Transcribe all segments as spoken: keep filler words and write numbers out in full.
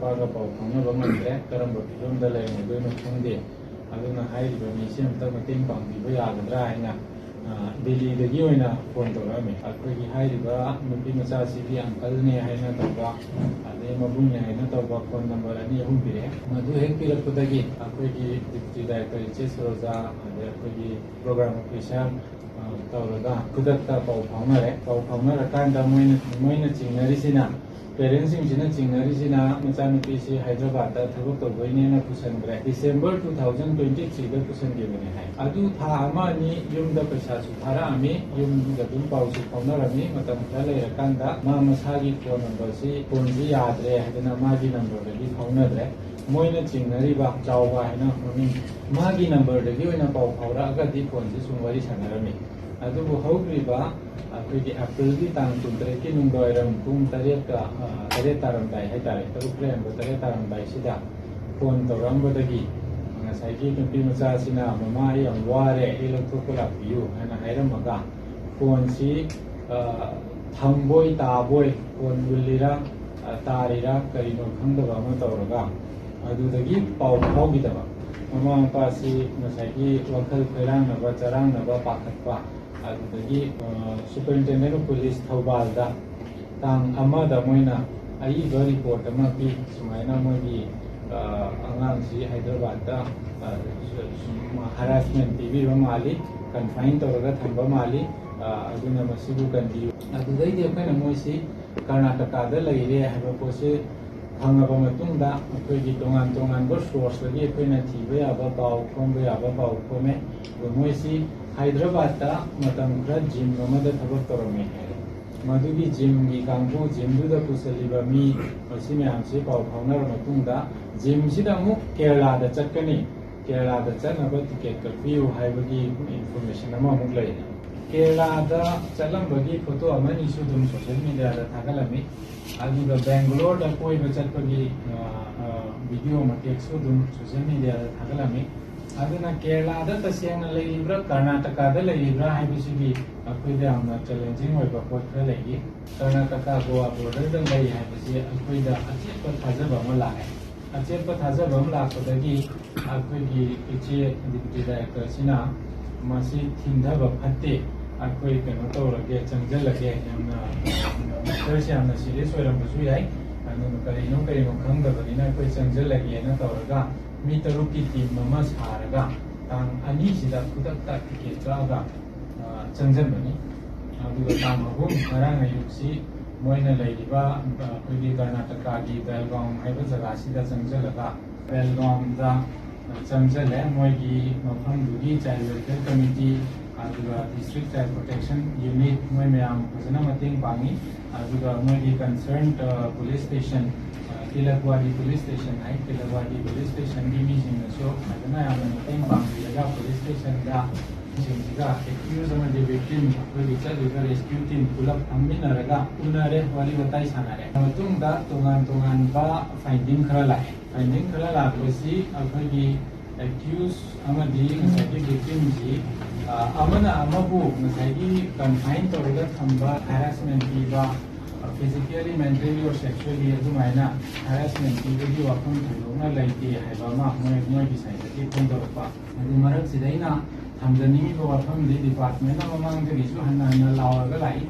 ꯅꯨꯄꯥꯒ ꯄꯥꯎ ꯐꯥꯎꯅꯕ ꯉꯝꯗ꯭ꯔꯦ, ꯀꯔꯝꯕ ꯐꯤꯕꯝꯗ ꯂꯩꯔꯝꯒꯗꯣꯏꯅꯣ ꯈꯪꯗꯦ꯫ ꯑꯗꯨꯅ ꯍꯥꯏꯔꯤꯕ ꯃꯤꯁꯤ ꯑꯝꯇ ꯃꯇꯦꯡ ꯄꯥꯡꯕꯤꯕ ꯌꯥꯒꯗ꯭ꯔꯥ ꯍꯥꯏꯅ, ꯑ, ꯗꯤꯜꯂꯤꯗꯒꯤ ꯑꯣꯏꯅ ꯐꯣꯟ ꯇꯧꯔꯛꯑꯝꯃꯤ꯫ ꯑꯩꯈꯣꯏꯒꯤ ꯍꯥꯏꯔꯤꯕ ꯅꯨꯄꯤ ꯃꯆꯥꯁꯤꯒꯤ ꯑꯪꯀꯜꯅꯦ ꯍꯥꯏꯅ ꯇꯧꯕ, ꯑꯗꯩ ꯃꯕꯨꯡꯅꯦ ꯍꯥꯏꯅ ꯇꯧꯕ ꯐꯣꯟ ꯅꯝꯕꯔ ꯑꯅꯤ ꯑꯍꯨꯝ ꯄꯤꯔꯛꯑꯦ꯫ ꯃꯗꯨ ꯍꯦꯛ ꯄꯤꯔꯛꯄꯗꯒꯤ ꯑꯩꯈꯣꯏꯒꯤ ꯗꯤꯄ꯭ꯌꯨꯇꯤ ꯗꯥꯏꯔꯦꯛꯇꯔ ꯏꯆꯦ ꯁꯣꯔꯣꯖꯥ, ꯑꯗꯩ ꯑꯩꯈꯣꯏꯒꯤ ꯄ꯭ꯔꯣꯒ꯭ꯔꯥꯝ ꯑꯣꯐꯤꯁꯥꯔ, ꯑ, ꯇꯧꯔꯒ ꯈꯨꯗꯛꯇ ꯄꯥꯎ ꯐꯥꯎꯅꯔꯦ꯫ ꯄꯥꯎ ꯐꯥꯎꯅꯔꯀꯥꯟꯗ ꯃꯣꯏꯅ, ꯃꯣꯏꯅ ꯆꯤꯡꯅꯔꯤꯁꯤꯅ, ꯄꯦꯔꯦꯟꯁꯁꯤꯡꯁꯤꯅ ꯆꯤꯡꯅꯔꯤꯁꯤꯅ ꯃꯆꯥꯅꯨꯄꯤꯁꯤ ꯍꯥꯏꯗ꯭ꯔꯕꯥꯗꯇ ꯊꯕꯛ ꯇꯧꯕꯩꯅꯦꯅ ꯄꯨꯁꯟꯈ꯭ꯔꯦ꯫ December two thousand twenty three ꯗ ꯄꯨꯁꯟꯈꯤꯕꯅꯦ ꯍꯥꯏ꯫ ꯑꯗꯨ ꯊꯥ ꯑꯃ ꯑꯅꯤ ꯌꯨꯝꯗ ꯄꯩꯁꯥꯁꯨ ꯊꯥꯔꯛꯑꯝꯃꯤ, ꯌꯨꯝꯗ ꯑꯗꯨꯝ ꯄꯥꯎꯁꯨ ꯐꯥꯎꯅꯔꯝꯃꯤ꯫ ꯃꯇꯝ ꯈꯔ ꯂꯩꯔꯀꯥꯟꯗ ꯃꯥ ꯃꯁꯥꯒꯤ ꯐꯣꯟ ꯅꯝꯕꯔꯁꯤ, ꯐꯣꯟꯁꯤ ꯌꯥꯗ꯭ꯔꯦ ꯍꯥꯏꯗꯅ ꯃꯥꯒꯤ ꯅꯝꯕꯔꯗꯒꯤ ꯐꯥꯎꯅꯗ꯭ꯔꯦ꯫ ꯃꯣꯏꯅ ꯆꯤꯡꯅꯔꯤꯕ ꯆꯥꯎꯕ ꯍꯥꯏꯅ ꯃꯃꯤꯡ, ꯃꯥꯒꯤ ꯅꯝꯕꯔꯗꯒꯤ ꯑꯣꯏꯅ ꯄꯥꯎ ꯐꯥꯎꯔꯛꯑꯒꯗꯤ ꯐꯣꯟꯁꯤ ꯁꯨꯝ ꯋꯥꯔꯤ ꯁꯥꯟꯅꯔꯝꯃꯤ꯫ ꯑꯗꯨꯕꯨ ꯍꯧꯈ꯭ꯔꯤꯕ ꯑꯩꯈꯣꯏꯒꯤ ꯑꯦꯄ꯭ꯔꯤꯜꯒꯤ ꯇꯥꯡ ꯀꯨꯟꯇꯔꯦꯠꯀꯤ ꯅꯨꯡꯗꯥꯡꯋꯥꯏꯔꯝ ꯄꯨꯡ ꯇꯔꯦꯠꯀ, ꯑ, ꯇꯔꯦꯠ ꯇꯥꯔꯝꯗꯥꯏ ꯍꯥꯏꯇꯥꯔꯦ, ꯇꯔꯨꯛ ꯈꯔ ꯍꯦꯟꯕ ꯇꯔꯦꯠ ꯇꯥꯔꯝꯗꯥꯏꯁꯤꯗ ꯐꯣꯟ ꯇꯧꯔꯛꯑꯝꯕꯗꯒꯤ ꯉꯁꯥꯏꯒꯤ ꯅꯨꯄꯤ ꯃꯆꯥꯁꯤꯅ, "ꯃꯃꯥ, ꯑꯩ ꯌꯥꯝ ꯋꯥꯔꯦ, ꯑꯩ ꯂꯧꯊꯣꯛꯄ ꯂꯥꯛꯄꯤꯌꯨ" ꯍꯥꯏꯅ ꯍꯥꯏꯔꯝꯃꯒ ꯐꯣꯟꯁꯤ, ꯑ, ꯊꯝꯕꯣꯏ ꯇꯥꯕꯣꯏ, ꯐꯣꯟ ꯃꯨꯜꯂꯤꯔꯥ, ꯑ, ꯇꯥꯔꯤꯔꯥ ꯀꯔꯤꯅꯣ ꯈꯪꯗꯕ ꯑꯃ ꯇꯧꯔꯒ ꯑꯗꯨꯗꯒꯤ ꯄꯥꯎ ꯐꯥꯎꯈꯤꯗꯕ꯫ ꯃꯃꯥ ꯃꯄꯥꯁꯤ ꯉꯁꯥꯏꯒꯤ ꯋꯥꯈꯜ ꯈꯣꯏꯔꯥꯡꯅꯕ, ꯆꯔꯥꯡꯅꯕ, ꯄꯥꯈꯠꯄ, ꯑꯗꯨꯗꯒꯤ, ꯑ, Superintendent of Police ꯊꯧꯕꯥꯜꯗ ꯇꯥꯡ ꯑꯃꯗ ꯃꯣꯏꯅ ꯑꯏꯕ ꯔꯤꯄꯣꯔꯠ ꯑꯃ ꯄꯤ꯫ ꯁꯨꯃꯥꯏꯅ ꯃꯣꯏꯒꯤ, ꯑ, ꯑꯉꯥꯡꯁꯤ ꯍꯥꯏꯗ꯭ꯔꯕꯥꯗꯇ, ꯑ, ꯁꯨꯝ ꯍꯔꯥꯁꯃꯦꯟ ꯄꯤꯕꯤꯕ ꯃꯥꯜꯂꯤ, ꯀꯟꯐꯥꯏꯟ ꯇꯧꯔꯒ ꯊꯝꯕ ꯃꯥꯜꯂꯤ, ꯑ, ꯑꯗꯨꯅ ꯃꯁꯤꯕꯨ ꯀꯟꯕꯤꯌꯨ꯫ ꯑꯗꯨꯗꯩꯗꯤ ꯑꯩꯈꯣꯏꯅ ꯃꯣꯏꯁꯤ ꯀꯔꯅꯥꯇꯀꯥꯗ ꯂꯩꯔꯦ ꯍꯥꯏꯕ ꯄꯣꯠꯁꯤ ꯐꯪꯉꯕ ꯃꯇꯨꯡꯗ ꯑꯩꯈꯣꯏꯒꯤ ꯇꯣꯉꯥꯟ ꯇꯣꯉꯥꯟꯕ ꯁꯣꯔꯁꯇꯒꯤ ꯑꯩꯈꯣꯏꯅ ꯊꯤꯕ ꯌꯥꯕ ꯄꯥꯎ, ꯈꯣꯝꯕ ꯌꯥꯕ ꯄꯥꯎ ꯈꯣꯝꯃꯦ꯫ ꯑꯗꯣ ꯃꯣꯏꯁꯤ ꯍꯥꯏꯗ꯭ꯔꯕꯥꯗꯇ ꯃꯇꯝ ꯈꯔ ꯖꯤꯝ ꯑꯃꯗ ꯊꯕꯛ ꯇꯧꯔꯝꯃꯦ ꯍꯥꯏ꯫ ꯃꯗꯨꯒꯤ ꯖꯤꯝꯒꯤ ꯀꯥꯡꯕꯨ, ꯖꯤꯝꯗꯨꯗ ꯄꯨꯁꯤꯜꯂꯤꯕ ꯃꯤ, ꯃꯁꯤ ꯃꯌꯥꯝꯁꯤ ꯄꯥꯎ ꯐꯥꯎꯅꯔ ꯃꯇꯨꯡꯗ ꯖꯤꯝꯁꯤꯗ ꯑꯃꯨꯛ ꯀꯦꯔꯂꯥꯗ ꯆꯠꯀꯅꯤ, ꯀꯦꯔꯂꯥꯗ ꯆꯠꯅꯕ ꯇꯤꯀꯦꯠ ꯀꯛꯄꯤꯌꯨ ꯍꯥꯏꯕꯒꯤ ꯏꯟꯐꯣꯔꯃꯦꯁꯟ ꯑꯃꯃꯨꯛ ꯂꯩꯔꯦ꯫ ꯀꯦꯔꯂꯥꯗ ꯆꯠꯂꯝꯕꯒꯤ ꯐꯣꯇꯣ ꯑꯃꯅꯤꯁꯨ ꯑꯗꯨꯝ ꯁꯣꯁꯤꯌꯦꯜ ꯃꯦꯗꯤꯌꯥꯗ ꯊꯥꯒꯠꯂꯝꯃꯤ꯫ ꯑꯗꯨꯒ ꯕꯦꯡꯒꯂꯣꯔꯗ ꯀꯣꯏꯕ ꯆꯠꯄꯒꯤ, ꯑ, ꯑ, ꯚꯤꯗꯤꯑꯣ ꯃꯇꯦꯛꯁꯨ ꯑꯗꯨꯝ ꯁꯣꯁꯤꯌꯦꯜ ꯃꯦꯗꯤꯌꯥꯗ ꯊꯥꯒꯠꯂꯝꯃꯤ꯫ ꯑꯗꯨꯅ ꯀꯦꯔꯂꯥꯗ ꯇꯁꯦꯡꯅ ꯂꯩꯔꯤꯕ꯭ꯔꯥ, ꯀꯔꯅꯥꯇꯀꯥꯗ ꯂꯩꯔꯤꯕ꯭ꯔꯥ ꯍꯥꯏꯕꯁꯤꯒꯤ ꯑꯩꯈꯣꯏꯗ ꯌꯥꯝꯅ ꯆꯦꯂꯦꯟꯖꯤꯡ ꯑꯣꯏꯕ ꯄꯣꯠ ꯈꯔ ꯂꯩꯔꯤ꯫ ꯀꯔꯅꯥꯇꯀꯥ ꯒꯣꯋꯥ ꯕꯣꯔꯗꯔꯗ ꯂꯩ ꯍꯥꯏꯕꯁꯤ ꯑꯩꯈꯣꯏꯗ ꯑꯆꯦꯠꯄ ꯊꯥꯖꯕ ꯑꯃ ꯂꯥꯛꯑꯦ꯫ ꯑꯆꯦꯠꯄ ꯊꯥꯖꯕ ꯑꯃ ꯂꯥꯛꯄꯗꯒꯤ ꯑꯩꯈꯣꯏꯒꯤ ꯏꯆꯦ ꯗꯤꯄ꯭ꯌꯨꯇꯤ ꯗꯥꯏꯔꯦꯛꯇꯔꯁꯤꯅ ꯃꯁꯤ ꯊꯤꯡꯊꯕ ꯐꯠꯇꯦ, ꯑꯩꯈꯣꯏ ꯀꯩꯅꯣ ꯇꯧꯔꯒꯦ, ꯆꯪꯁꯤꯜꯂꯒꯦ, ꯌꯥꯝꯅ ꯃꯦꯇꯔꯁꯦ ꯌꯥꯝꯅ ꯁꯤꯔꯤꯌꯁ ꯑꯣꯏꯔꯝꯕꯁꯨ ꯌꯥꯏ, ꯑꯗꯨꯅ ꯀꯔꯤꯅꯣ ꯀꯔꯤꯅꯣ ꯈꯪꯗꯕꯅꯤꯅ ꯑꯩꯈꯣꯏ ꯆꯪꯁꯤꯜꯂꯒꯦꯅ ꯇꯧꯔꯒ ꯃꯤ ꯇꯔꯨꯛꯀꯤ ꯇꯤꯝ ꯑꯃ ꯁꯥꯔꯒ ꯇꯥꯡ ꯑꯅꯤꯁꯤꯗ ꯈꯨꯗꯛꯇ ꯇꯤꯀꯦꯠ ꯀꯛꯑꯒ, ꯑ, ꯆꯪꯁꯤꯟꯕꯅꯤ꯫ ꯑꯗꯨꯒ ꯇꯥꯡ ꯑꯍꯨꯝ, ꯉꯔꯥꯡ ꯑꯌꯨꯛꯁꯤ ꯃꯣꯏꯅ ꯂꯩꯔꯤꯕ, ꯑ, ꯑꯩꯈꯣꯏꯒꯤ ꯀꯔꯅꯥꯇꯀꯥꯒꯤ ꯕꯦꯜꯒꯥꯎꯝ ꯍꯥꯏꯕ ꯖꯒꯥꯁꯤꯗ ꯆꯪꯁꯤꯜꯂꯒ, ꯕꯦꯜꯒꯥꯎꯝꯗ ꯆꯪꯁꯤꯜꯂꯦ꯫ ꯃꯣꯏꯒꯤ ꯃꯐꯝꯗꯨꯒꯤ ꯆꯥꯏꯜ ꯋꯦꯜꯐꯤꯌꯔ ꯀꯃꯤꯇꯤ, ꯑꯗꯨꯒ ꯗꯤꯁꯇ꯭ꯔꯤꯛ ꯆꯥꯏꯜ ꯄ꯭ꯔꯣꯇꯦꯛꯁꯟ ꯌꯨꯅꯤꯠ, ꯃꯣꯏ ꯃꯌꯥꯝ ꯐꯖꯅ ꯃꯇꯦꯡ ꯄꯥꯡꯉꯤ꯫ ꯑꯗꯨꯒ ꯃꯣꯏꯒꯤ ꯀꯟꯁꯔꯟ, ꯑ, ꯄꯨꯂꯤꯁ ꯁ꯭ꯇꯦꯁꯟ, ꯑ, ꯇꯤꯂꯛꯋꯥꯗꯤ ꯄꯨꯂꯤꯁ ꯁ꯭ꯇꯦꯁꯟ ꯍꯥꯏ, ꯇꯤꯂꯛꯋꯥꯗꯤ ꯄꯨꯂꯤꯁ ꯁ꯭ꯇꯦꯁꯟꯒꯤ ꯃꯤꯁꯤꯡꯅꯁꯨ ꯐꯖꯅ ꯌꯥꯝꯅ ꯃꯇꯦꯡ ꯄꯥꯡꯕꯤꯔꯒ ꯄꯨꯂꯤꯁ ꯁ꯭ꯇꯦꯁꯟꯗ ꯁꯤꯡꯁꯤꯒ ꯑꯦꯀ꯭ꯌꯨꯁ ꯑꯃꯗꯤ ꯚꯤꯛꯇꯤꯝ, ꯑꯩꯈꯣꯏꯒꯤ ꯆꯠꯂꯤꯕ ꯔꯦꯁꯀ꯭ꯌꯨ ꯇꯤꯝ ꯄꯨꯂꯞ ꯐꯝꯃꯤꯟꯅꯔꯒ ꯎꯅꯔꯦ, ꯋꯥꯔꯤ ꯋꯥꯇꯥꯏ ꯁꯥꯟꯅꯔꯦ꯫ ꯃꯇꯨꯡꯗ ꯇꯣꯉꯥꯟ ꯇꯣꯉꯥꯟꯕ ꯐꯥꯏꯟꯗꯤꯡ ꯈꯔ ꯂꯥꯛꯑꯦ꯫ ꯐꯥꯏꯟꯗꯤꯡ ꯈꯔ ꯂꯥꯛꯄꯁꯤ ꯑꯩꯈꯣꯏꯒꯤ ꯑꯦꯀ꯭ꯌꯨꯁ ꯑꯃꯗꯤ ꯉꯁꯥꯏꯒꯤ ꯚꯤꯛꯇꯤꯝꯁꯤ, ꯑ, ꯑꯃꯅ ꯑꯃꯕꯨ ꯉꯁꯥꯏꯒꯤ ꯀꯟꯐꯥꯏꯟ ꯇꯧꯔꯒ ꯊꯝꯕ, ꯍꯦꯔꯥꯁꯃꯦꯟ ꯄꯤꯕ, ꯐꯤꯖꯤꯀꯦꯜꯂꯤ, ꯃꯦꯟꯇꯦꯜꯂꯤ ꯑꯣꯔ ꯁꯦꯛꯁꯨꯋꯦꯜꯂꯤ ꯑꯗꯨꯃꯥꯏꯅ ꯍꯦꯔꯥꯁꯃꯦꯟ ꯄꯤꯕꯒꯤ ꯋꯥꯐꯝ ꯊꯣꯏꯗꯣꯛꯅ ꯂꯩꯇꯦ ꯍꯥꯏꯕ ꯑꯃ ꯃꯣꯏ, ꯃꯣꯏꯒꯤ ꯁꯥꯏꯠꯇꯒꯤ ꯐꯣꯡꯗꯣꯔꯛꯄ꯫ ꯑꯗꯨ ꯃꯔꯛꯁꯤꯗ ꯑꯩꯅ ꯊꯝꯖꯅꯤꯡꯉꯤꯕ ꯋꯥꯐꯝꯗꯤ ꯗꯤꯄꯥꯔꯠꯃꯦꯟꯅ ꯃꯃꯥꯡꯗꯒꯤꯁꯨ ꯍꯟꯅ ꯍꯟꯅ ꯂꯥꯎꯔꯒ ꯂꯥꯛꯏ,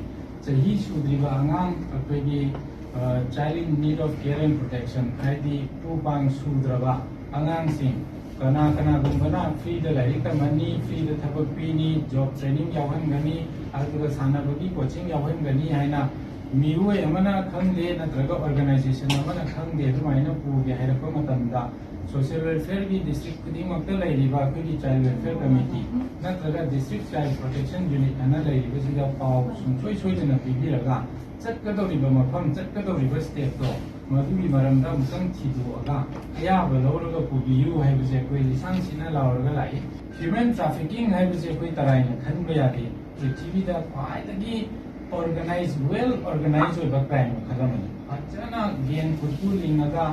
ꯆꯍꯤ ꯁꯨꯗ꯭ꯔꯤꯕ ꯑꯉꯥꯡ ꯑꯩꯈꯣꯏꯒꯤ, ꯑ, child in need of care and protection, ꯍꯥꯏꯗꯤ ꯄꯨ ꯄꯥꯡ ꯁꯨꯗ꯭ꯔꯕ ꯑꯉꯥꯡꯁꯤꯡ, ꯀꯅꯥ ꯀꯅꯥꯒꯨꯝꯕꯅ ꯐ꯭ꯔꯤꯗ ꯂꯥꯏꯔꯤꯛ ꯇꯝꯍꯟꯅꯤ, ꯐ꯭ꯔꯤꯗ ꯊꯕꯛ ꯄꯤꯅꯤ, ꯖꯣꯕ ꯇ꯭ꯔꯦꯅꯤꯡ ꯌꯥꯎꯍꯟꯒꯅꯤ, ꯑꯗꯨꯒ ꯁꯥꯟꯅꯕꯒꯤ ꯀꯣꯆꯤꯡ ꯌꯥꯎꯍꯟꯒꯅꯤ ꯍꯥꯏꯅ ꯃꯤꯑꯣꯏ ꯑꯃꯅ ꯈꯪꯗꯦ ꯅꯠꯇ꯭ꯔꯒ ꯑꯣꯔꯒꯅꯥꯏꯖꯦꯁꯟ ꯑꯃꯅ ꯈꯪꯗꯦ ꯑꯗꯨꯃꯥꯏꯅ ꯄꯨꯒꯦ ꯍꯥꯏꯔꯛꯄ ꯃꯇꯝꯗ, ꯁꯣꯁꯤꯌꯦꯜ ꯋꯦꯜꯐꯤꯌꯔꯒꯤ ꯗꯤꯁꯇ꯭ꯔꯤꯛ ꯈꯨꯗꯤꯡꯃꯛꯇ ꯂꯩꯔꯤꯕ ꯑꯩꯈꯣꯏꯒꯤ ꯆꯥꯏꯜ ꯋꯦꯜꯐꯤꯌꯔ ꯀꯃꯤꯇꯤ ꯅꯠꯇ꯭ꯔꯒ ꯗꯤꯁꯇ꯭ꯔꯤꯛ ꯆꯥꯏꯜ ꯄ꯭ꯔꯣꯇꯦꯛꯁꯟ ꯌꯨꯅꯤꯠ ꯑꯅ ꯂꯩꯔꯤꯕꯁꯤꯗ ꯄꯥꯎ ꯁꯨꯡꯁꯣꯏ ꯁꯣꯏꯗꯅ ꯄꯤꯕꯤꯔꯒ, ꯆꯠꯀꯗꯧꯔꯤꯕ ꯃꯐꯝ, ꯆꯠꯀꯗꯧꯔꯤꯕ ꯁ꯭ꯇꯦꯞꯇꯣ, ꯃꯗꯨꯒꯤ ꯃꯔꯝꯗ ꯑꯃꯨꯛꯇꯪ ꯊꯤꯗꯣꯛꯑꯒ ꯑꯌꯥꯕ ꯂꯧꯔꯒ ꯄꯨꯕꯤꯌꯨ ꯍꯥꯏꯕꯁꯦ ꯑꯩꯈꯣꯏ ꯂꯤꯁꯥꯡ ꯁꯤꯠꯅ ꯂꯥꯎꯔꯒ ꯂꯥꯛꯏ꯫ ꯍ꯭ꯌꯨꯃꯦꯟ ꯇ꯭ꯔꯥꯐꯤꯀꯤꯡ ꯍꯥꯏꯕꯁꯦ ꯑꯩꯈꯣꯏ ꯇꯔꯥꯏꯅ ꯈꯟꯕ ꯌꯥꯗꯦ꯫ ꯄ꯭ꯔꯤꯊꯤꯕꯤꯗ ꯈ꯭ꯋꯥꯏꯗꯒꯤ ꯑꯣꯔꯒꯅꯥꯏꯖ, ꯋꯦꯜ ꯑꯣꯔꯒꯅꯥꯏꯖ ꯑꯣꯏꯕ ꯀ꯭ꯔꯥꯏꯝ ꯃꯈꯜ ꯑꯃꯅꯤ꯫ ꯐꯖꯅ ꯒꯦꯡ ꯈꯨꯠꯄꯨ ꯂꯤꯡꯉꯒ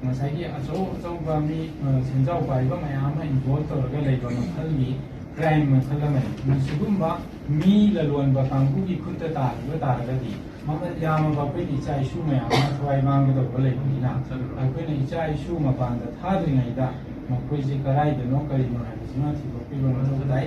ꯉꯁꯥꯏꯒꯤ ꯑꯆꯧ ꯑꯆꯧꯕ ꯃꯤ, ꯑ, ꯁꯦꯟꯖꯥꯎ ꯄꯥꯏꯕ ꯃꯌꯥꯝ ꯑꯃ involve ꯇꯧꯔꯒ ꯂꯩꯕ ꯃꯈꯜꯒꯤ crime ꯃꯈꯜ ꯑꯃꯅꯤ꯫ ꯃꯁꯤꯒꯨꯝꯕ ꯃꯤ ꯂꯂꯣꯟꯕ ꯀꯥꯡꯕꯨꯒꯤ ꯈꯨꯠꯇ ꯇꯥꯈꯤꯕ ꯇꯥꯔꯒꯗꯤ, ꯃꯃꯜ ꯌꯥꯝꯃꯕ ꯑꯩꯈꯣꯏꯒꯤ ꯏꯆꯥ ꯏꯁꯨ ꯃꯌꯥꯝ ꯑꯃ ꯊꯋꯥꯏ ꯃꯥꯡꯒꯗꯧꯕ ꯂꯩꯕꯅꯤꯅ, ꯑꯩꯈꯣꯏꯅ ꯏꯆꯥ ꯏꯁꯨ ꯃꯄꯥꯟꯗ ꯊꯥꯗ꯭ꯔꯤꯉꯩꯗ ꯃꯈꯣꯏꯁꯦ ꯀꯗꯥꯏꯗꯅꯣ ꯀꯔꯤꯅꯣ ꯍꯥꯏꯕꯁꯤꯃ ꯊꯤꯗꯣꯛꯄꯤꯕ ꯃꯊꯧ ꯇꯥꯏ꯫